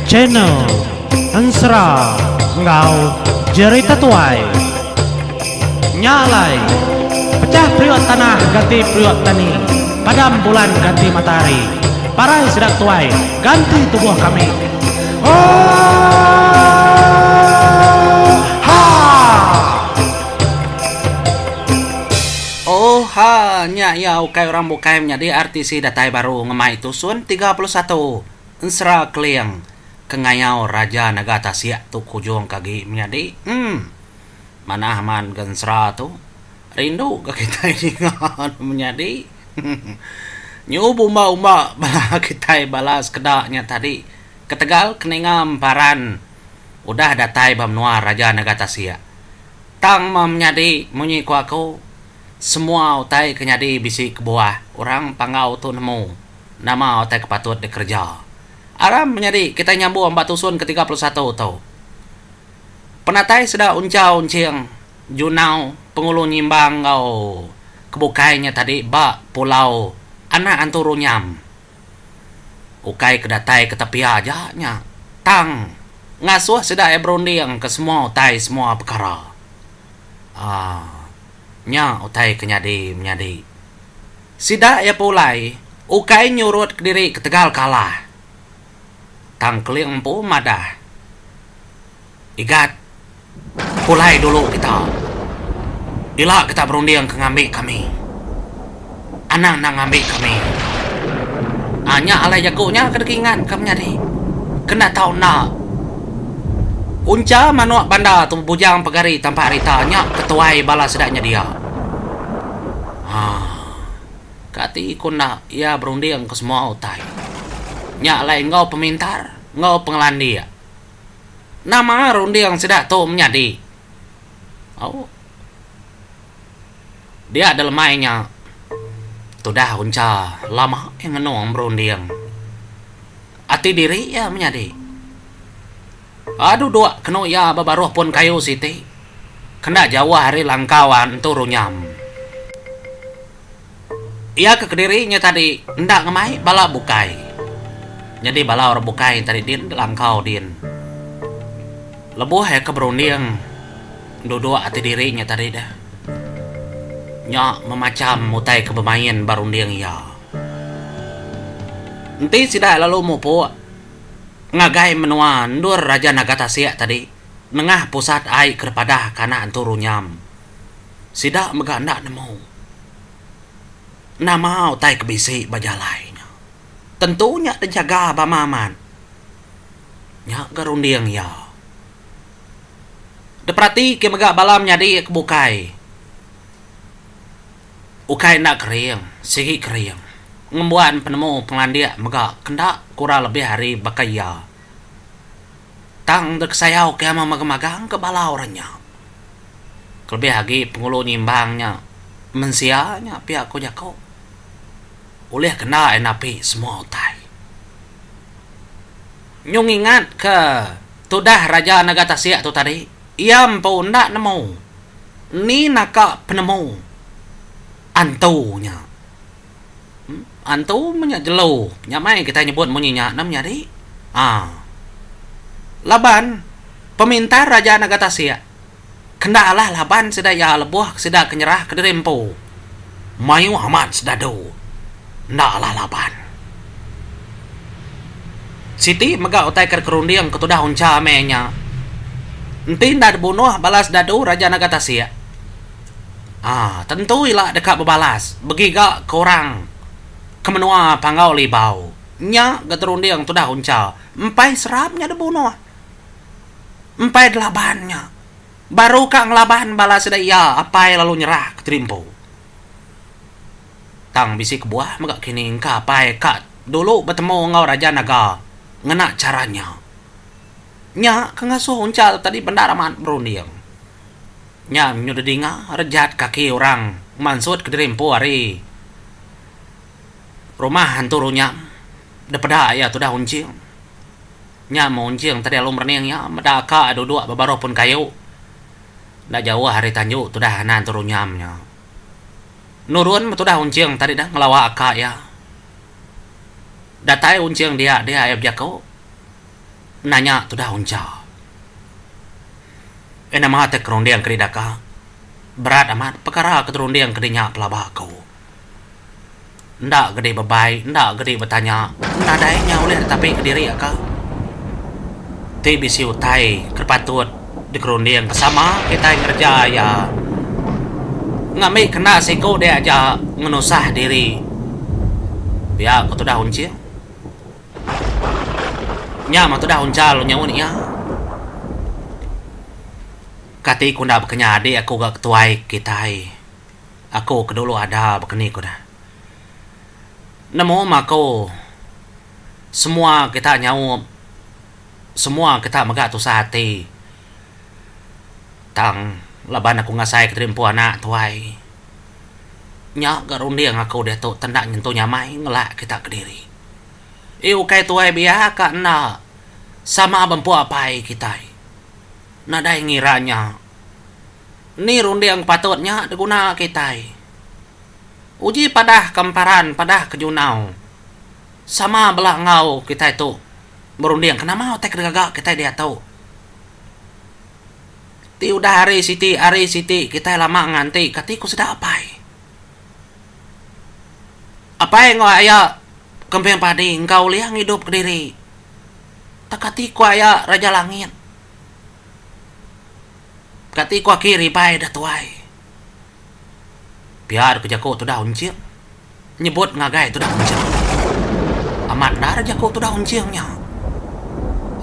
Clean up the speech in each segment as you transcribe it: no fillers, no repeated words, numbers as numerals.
Channel Ensera enggau Jerita Tuai. Nya alai, pecah periuk tanah ganti periuk tani, padam bulan ganti matahari, parai sida tuai ganti tubuh kami. Oohaa! Oohaa! Nya iya ukai orang bukai menyadi RTC datai baru ngemai tusun 31 Ensera Keling ke ngayau Raja Naga Tasik tu kujung ke agi menyadi. Emm. Manah amat ga ensera tu. Rindu ga kitai ninga ne menyadi. Nyu bumba-umba bala kitai bala sekeda nya tadi ketegal ke ninga emparan udah datai ba menua Raja Naga Tasik. Tang meh menyadi munyi ku aku, semua utai ke nyadi bisi kebuah orang Panggau tu nemu nama utai ke patut dikereja. Aram menyadi kitai nyambung ba tusun ke 31 tu. Penatai sida Unchau Enching, Junau, Pengulu Nyimbang enggau ke bukai nya tadi ba Pulau Anak Antu Runyam. Ukai ke datai ke tepia aja nya tang ngasuh sida iya berunding ke semua utai semua pekara. Aaa nya utai ke nyadi menyadi. Sida iya pulai ukai nyurut kediri ketegal kalah. Tang Keling empu madah Igat pulai dulu kita. Ila kita berunding ke ngambi kami. Anang enda ngambi kami. Aa nya alai jaku nya ke deka ingat ka menyadi. Kena tau enda. Uncha manuk banda tu bujang pegari tampak rita nya ketuai bala sida nyedia. Aa kati ku enda iya berunding ke semua utai. Nya alai enggau pemintar enggau pengelandik. Nama runding sida tu menyadi? Au. Dia da lemai nya tudah uncha lama iya ngenung berunding. Ati diri iya menyadi. Aa duduk kenu iya ba baruh pun kayu siti kenda jauh ari langkau entu runyam. Iya ke kediri nya tadi enda ngemai bala bukai. Nyadi bala orang bukai tadi din langkau din. Lebuh iya ke berunding duduk ati diri nya tadi deh. Nya memacham utai ke bemain ba runding iya. Enti sida lalu mupuk ngagai menua endur Raja Naga Tasik tadi nengah pusat ai ke dipadah ke anak entu Runyam. Sida mega enda nemu nama utai ke bisi ba jalai nya. Tentu nya dijaga ba amat. Nya ga runding iya. Diperatika mega bala menyadi ke bukai. Ukai enda kering, sigi kering. Ngembuan penemu pengelandik mega ke enda kurang lebih ari baka iya. Tang dek sayau ke ama magang-magang ke bala orang nya. Kelebih agi pengulu nyimbang nya mensia nya pia ku jaku. Ulih kena iya napi semua utai. Nyu ngingat ke tudah Raja Naga Tasik tu tadi, iya empu enda nemu ni naka penemu antu nya. Antu meh nya jelu. Nya mai kitai nyebut munyi nya nah menyadi. Aa. Laban pemintar Raja Naga Tasik kenda alah laban sida iya lebuh sida ke nyerah kediri empu. Mayuh amat sedadu enda alah laban. Siti mega utai ke dikerunding ke tudah Uncha meh nya. Enti enda dibunuh bala sedadu Raja Naga Tasik. Aa tentu ila deka bebalas begiga ke orang ke menua Panggau Libau. Nya ga terunding tudah Uncha empai serap nya dibunuh. Empai delaban nya. Baru ka ngelaban bala sida iya apai lalu nyerah ke Terimpu. Tang bisi kebuah mega kini engka apai ka dulu betemu enggau Raja Naga ngena chara nya. Nya ke ngasuh Uncha tu tadi bendar amat berunding. Nya nyu dedinga rejat kaki orang mansut kediri empu ari rumah antu runyam depeda iya tudah unching. Nya meh unching tadi lalu merening iya meda aka duduk ba baruh pun kayu enda jauh ari tanju tudah anak antu runyam nya. Nurun meh tudah unching tadi dah ngelawa aka iya. Datai Unching dia dia iya bejaku nanya tudah Uncha. Eh nama te kerunding ke didaka. Berat amat pekara ke terunding ke dinya pelaba aku. Enda gedi bebai, enda gedi betanya, nadai nya ulih ditapi kediri aka. Ti bisi utai ke patut dikerunding ke sama kitai ngereja iya. Ngambi kena siku dia aja ngenusah diri. Pia ku tudah Unching. Nya mah tudah Unchal nyaut iya. Kati ku enda bekenya adik aku ga ketuai kitai. Aku ke dulu ada baka ni ku dah. Nemu mah aku semua kita nyaup semua kita mega tusah ati tang laban aku ngasai ke diri empu anak tuai nya ga runding aku diatu tenda nyentu nyamai ngelak kita kediri. Ii ukai tuai biak ka enda sama bempu apai kitai nadai ngira nya. Ni runding patut nya diguna kitai. Uji padah ke emparan padah ke junau. Sama bela enggau kitai tu berunding ke nama utai ke digaga kitai diatu. Ti udah hari siti hari siti kitai lama nganti kati ku sida apai. Apai enggau aya kemping padi engka ulih ngidup kediri. Tak kati ku aya Raja Langit. Kati ku aki ribai da tuai. Pia deka jaku tudah unching. Nyebut ngagai tudah unching. Amat endar jaku tudah unching nya.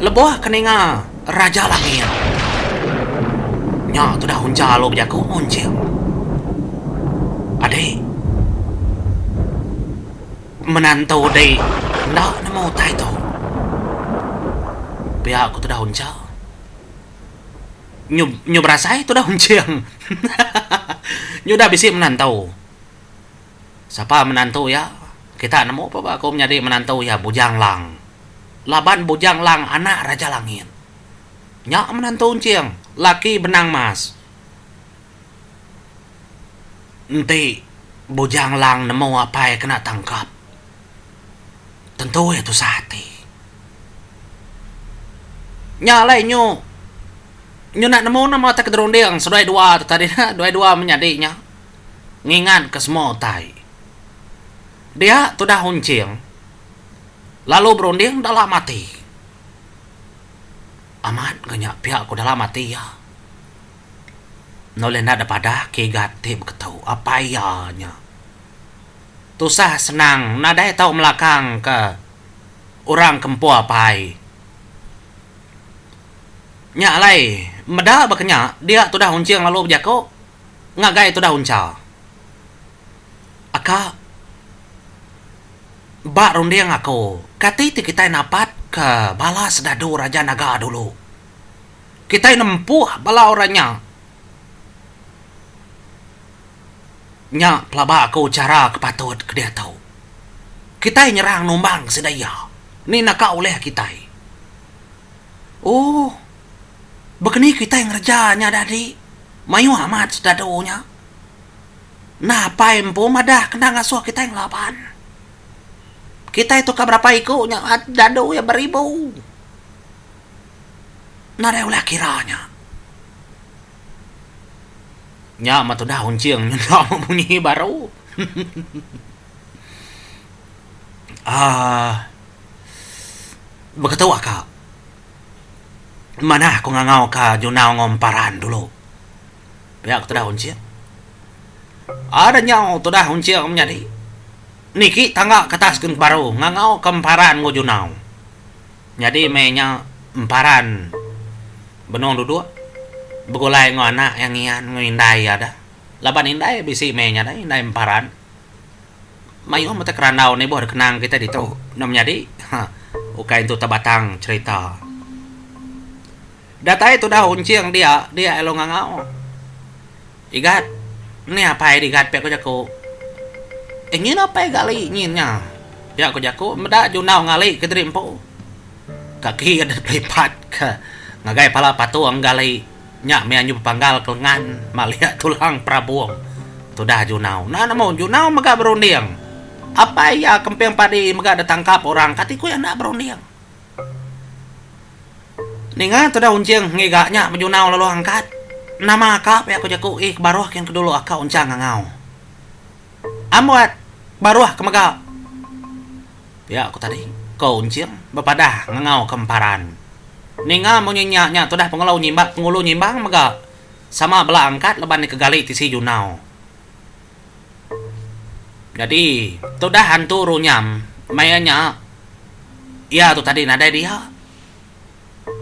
Lebuh ke ninga Raja Langit. Nya tudah uncha lalu bejaku unching. Adik. Menantu dik enda nemu utai tu. Pia ku tudah uncha. Nyu nyu berasai tudah unching. Nyu udah bisi menantu. Sapa menantu iya? Kita nemu pa ba aku menyadi menantu iya Bujang Lang. Laban Bujang Lang anak Raja Langit. Nya menantu unching, laki Benang Mas. Enti Bujang Lang nemu apai kena tangkap, tentu iya tusah ati. Nya alai nyu nyu enda nemu nama utai ke dirunding seduai dua tu tadi ne duai dua menyadi nya ngingat ke semua utai. Dia tudah Unching lalu berunding dalam ati. Amat ga nya pia ku dalam ati iya. Enda ulih enda dipadah ke igat ti beketu apai iya nya. Tusah senang nadai tau melakang ke orang ke empu apai. Nya alai, meda baka nya, dia tudah Unching lalu bejaku ngagai tudah Uncha. Aka, ba runding aku, kati ti kitai napatka bala sedadu Raja Naga dulu. Kitai nempuh bala orang nya. Nya pelaba aku chara ke patut ke diatu. Kitai nyerang numbang sida iya. Ni naka ulih kitai. Ooh. Bekeni kitai ngereja nya dadi. Mayuh amat sedadu nya. Nah apai empu madah kena ngasuh kitai ngelaban. Kitai tu ka berapa iku nya dadu iya beribu. Nadai ulih kira nya. Nya mah tudah unching nyenda meh munyi baru. Aaa beketu aka. Manah ku ngangau ka junau enggau emparan dulu. Pia ku tudah unching. Ada nyau tudah unching menyadi. Niki tangga ke atas gunung baru ngangau ka emparan enggau junau. Nyadi meh nya emparan benung duduk begulai enggau anak iya ngian enggau indai iya dah. Laban indai bisi meh nya dah indai emparan. Mayuh meh kerandau nibuh da kenang kitai ditu enda menyadi ha ukai entu tebatang cherita. Datai tudah unching dia dia lalu ngangau. Igat, ni apai di igat pia ku jaku. Eh nyin apai gali nyin nya. Pia ku jaku meda junau ngali ke diri empu. Kaki iya deh pelipat ke ngagai pala patung gali nya mih anyu bepanggal ke lengan malik tulang perabung. Tudah junau. Enda nemu junau mega berunding. Apai iya Kemping Padi mega ditangkap orang kati ku iya enda berunding. Ninga tudah Unching ngiga nya bejunau lalu angkat. Nama aka pia ku jaku ih ke baruh kin ke dulu aka Unchang ngangau. Ambuat baruh ke mega. Pia ku tadi, ko Unching bepadah ngangau ke emparan. Ninga munyi nya nya tudah pengulu nyimbang pengulu nyimbang mega sama bela angkat laban dikegali tisi junau. Nyadi tudah antu runyam maya nya iya tu tadi nadai dia.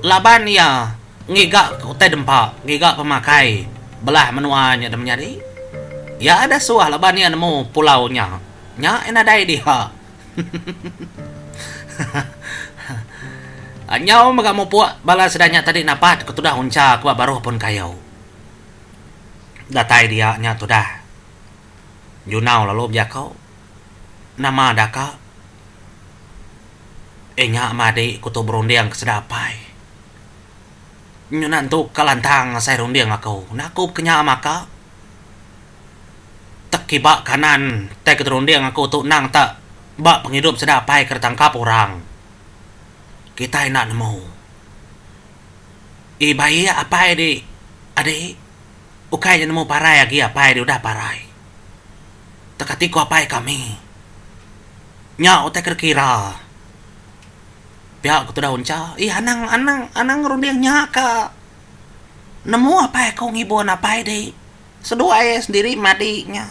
Laban iya ngiga utai dempa, ngiga pemakai belah menua nya da menyadi. Iya da suah laban iya nemu pulau nya. Nya iya nadai dia. Nyau mega mupuk bala sida nya tadi napat ke tudah uncha ke ba baruh pun kayu. Datai dia nya tudah. Junau lalu bejako, Nama daka? Eh nya madi ku tu berunding ke sida apai. Nyunan tu ka lantang asai runding aku. Enda aku bekenya maka. Tek kiba kanan tai ke terunding aku tu endang tak ba pengidup sida apai ke ditangkap orang. Kitai enda nemu. Ii baik apai di adi ukai nya nemu parai agi apai di udah parai. Tek ati ku apai kami. Nya utai ke dikira. Pia ku tudah uncha, ii anang anang anang runding nya ka. Nemu apai aku ngibun apai di. Seduai sendiri madi nya.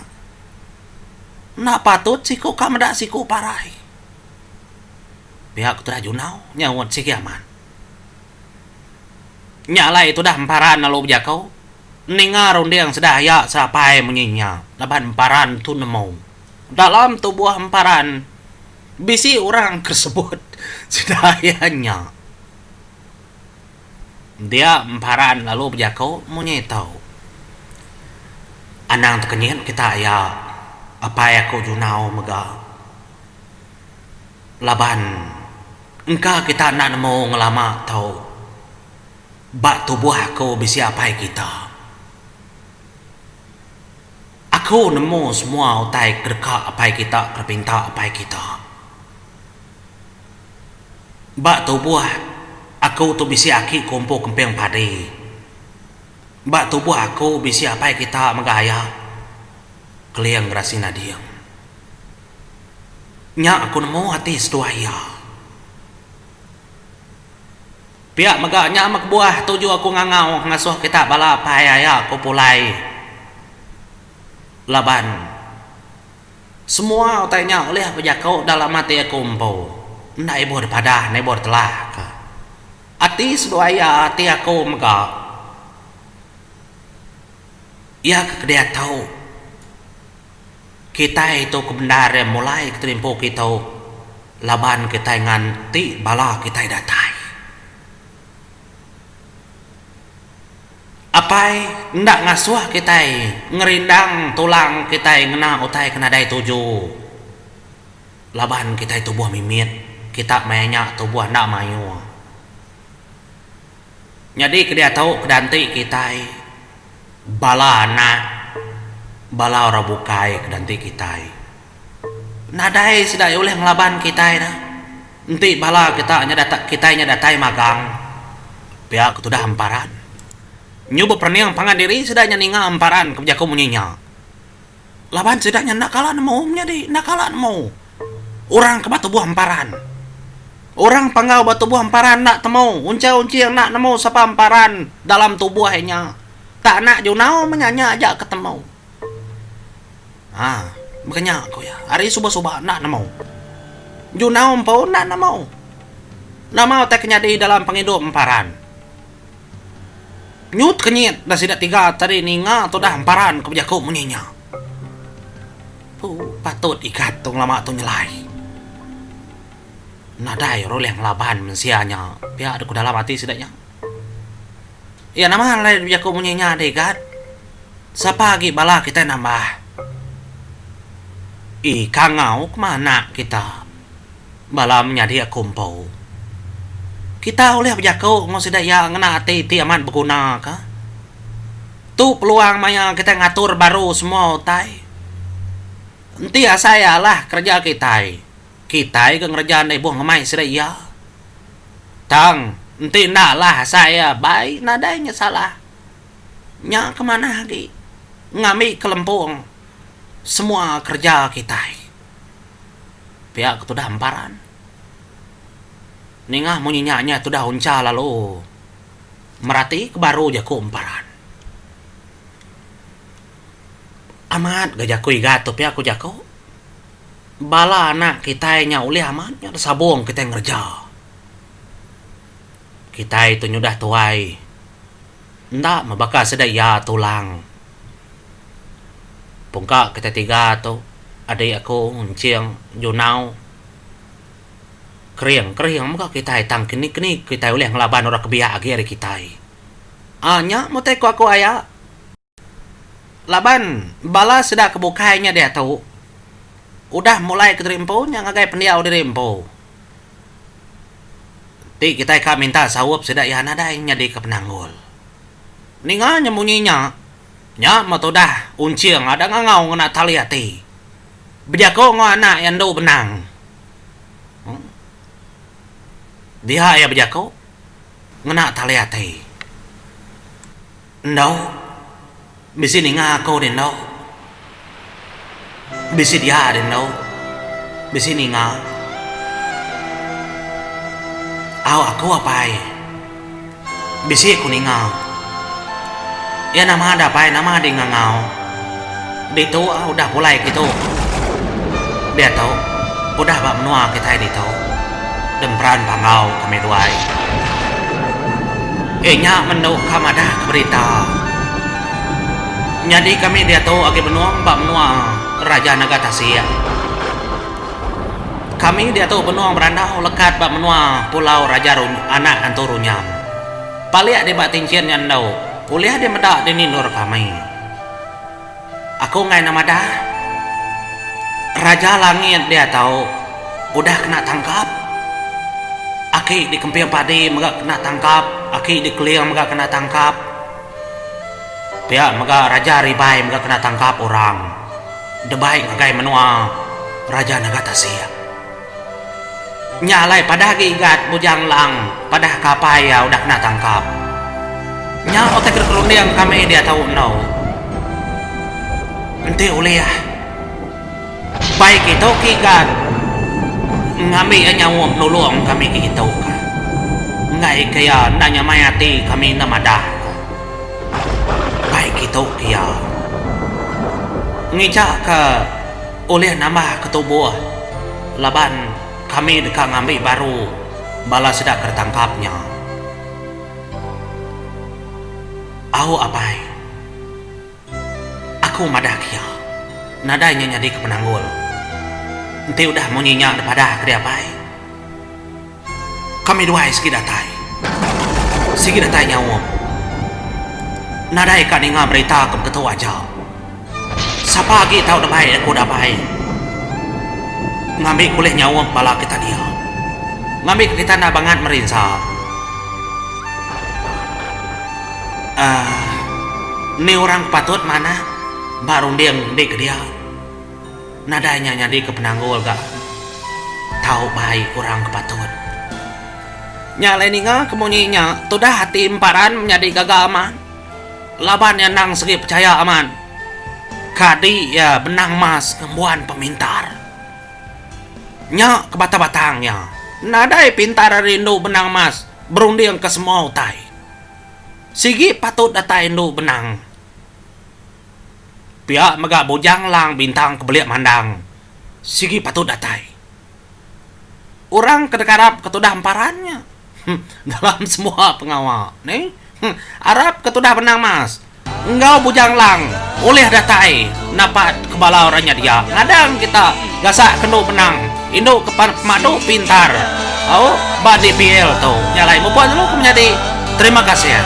Enda patut siku ka meda siku parai. Pia ku tudah junau nyaut sigi amat. Nya alai tudah emparan lalu bejaku, ninga runding sida aya serapai munyi nya laban emparan tu nemu. Dalam tubuh emparan bisi orang ke sebut sida aya nya. Dia emparan lalu bejaku munyi tu, Anang tekenyit kita aya, apai aku junau mega. Laban engka kita enda nemu ngelama tu ba tubuh aku bisi apai kita. Aku nemu semua utai ke deka apai kita ke dipinta apai kita. Ba tubuh aku tu bisi aki ku empu kemping padi. Ba tubuh aku bisi apai kita mega aya Keling Gerasi Nading. Nya aku nemu ati seduai iya. Pia mega nya meh kebuah tuju aku ngangau ngasuh kita bala apai aya aku pulai laban semua utai nya ulih bejaku dalam ati aku empu enda ibuh dipadah enda ibuh ditelah ka. Ati seduai iya ati aku mega iya ke kediatu. Kitai tu ke bendar iya mulai ke terimpu kitu laban kitai nganti bala kitai datai. Apai enda ngasuh kitai ngerindang tulang kitai ngena utai ke nadai tuju laban kitai tubuh mimit kita maya nya tubuh enda mayuh. Nyadi ke diatu ke dianti kitai bala anak bala orang bukai ke dianti kitai. Nadai sida iya ulih ngelaban kitai ne enti bala kita nya datai kitai nya datai magang pia ke tudah emparan. Nyu beperening pangan diri sida nya ninga emparan ke bejaku munyi nya. Laban sida nya enda kala nemu menyadi enda kala nemu orang ke ba tubuh emparan. Orang panggau ba tubuh emparan enda temu, uncha-unching enda nemu sapa emparan dalam tubuh iya nya. Tak anak junau meh nya nya aja ke temu. Haa baka nya ku iya, ari suba-suba enda nemu. Junau empu enda nemu. Nama utai ke nyadi dalam pengidup emparan. Nyu tekenyit da sida tiga tadi ninga tudah emparan ke bejaku munyi nya. Pu patut ikat tu ngelama tu nyelai. Nadai orang ulih ngelaban mensia nya pia deka dalam ati sida nya. Iya nama alai bejaku munyi nya deh ikat. Sapa agi bala kitai nambah. Ii kangau ke anak kita. Bala menyadi aku empu. Kita ulih bejaku enggau sida iya ngena ati ti amat beguna ka. Tu peluang maya kitai ngatur baru semua utai. Enti asai alah kereja kitai, kitai ga ngereja enda ibuh ngemai sida iya. Tang enti enda alah asai iya bai nadai nya salah. Nya ke manah agi ngambi kelempung semua kereja kitai. Pia ke tudah emparan. Ninga munyi nya nya tudah uncha lalu merati ke baru jaku emparan. Amat ga jaku igat tu pia ku jaku. Bala anak kitai nya ulih amat nya disabung kitai ngereja. Kitai tu nyudah tuai enda meh baka sida iya tulang. Pungka kitai tiga tu adik aku enching junau kering kering mega kitai tang kini kini kitai ulih ngelaban orang ke biak agi ari kitai. Aa nya meh utai ku aku aya. Laban bala sida ke bukai nya diatu udah mulai kediri empu nya ngagai pendiau diri empu. Ti kitai ka minta saup sida iya nadai nyadika penanggul. Ninga nya munyi nya, nya meh tudah Unching ada ngangau ngena tali ati. Bejaku enggau anak iya endu benang. Dia iya bejaku ngena tali ati. Endo. Bisi ninga aku di endo. Bisi dia di endo. Bisi ninga. Au aku apai. Bisi ku ninga. Iya nama da apai nama di ngangau. Ditu udah pulai kitu. Diatu udah ba menua kitai ditu. Demperan Panggau kami duai. Eh nya menu ka madah ke berita. Nyadi kami diatu agi benung ba menua Raja Naga Tasik. Kami diatu benung berandau lekat ba menua Pulau Raja Anak Antu Runyam. Palik di ba tinchin nya endu ulih di meda dini endur kami. Aku enggai enda madah. Raja Langit diatu udah kena tangkap. Aki di Kemping Padi mega kena tangkap, aki di Keling mega kena tangkap. Pia mega Raja Ribai mega kena tangkap orang debai ngagai menua Raja Naga Tasik. Nya alai padah agi Igat Bujang Lang padah ke apai iya udah kena tangkap. Nya utai ke dikerunding kami diatu endu. Enti ulih bai kitu ke Igat ngambi iya nyaup nulung kami ke kitu ka. Enggai ke iya enda nyamai ati kami enda madah ka. Bai kitu ke iya. Ngicha ke. Ulih nambah ke tubuh laban kami deka ngambi baru bala sida ke ditangkap nya. Au apai. Aku madah ke iya, nadai nya nyadi ke penanggul. Enti udah munyi nya dipadah ke dia apai. Kami duai sigi datai. Sigi datai nyaup. Nadai ka ninga berita ke beketu aja. Sapa agi tau debai aku dabai. Ngambi kulih nyaup bala kita dia. Ngambi ke kita enda bangat merinsa. Aaa ni orang ke patut manah ba runding ndi ke dia. Nadai nya nyadika penanggul ga tau bai orang ke patut. Nya alai ninga ke munyi nya tudah ati emparan menyadi gaga amat laban iya endang segi pechaya amat ke adi iya benang mas ngembuan pemintar. Nya ke batang-batang iya nadai pintar ari endu benang mas berundingka semua utai. Sigi patut datai endu benang. Pia mega Bujang Lang Bintang ke Belik Mandang sigi patut datai. Orang ke dekarap ke tudah emparan nya dalam semua pengawa neh. Arap ke tudah benang mas enggau Bujang Lang ulih datai napat ke bala orang nya dia ngadang kita gasak ke endu benang indu ke pemadu pintar au ba DPL tu. Nya alai mupuk dulu ke menyadi. Terima kasih.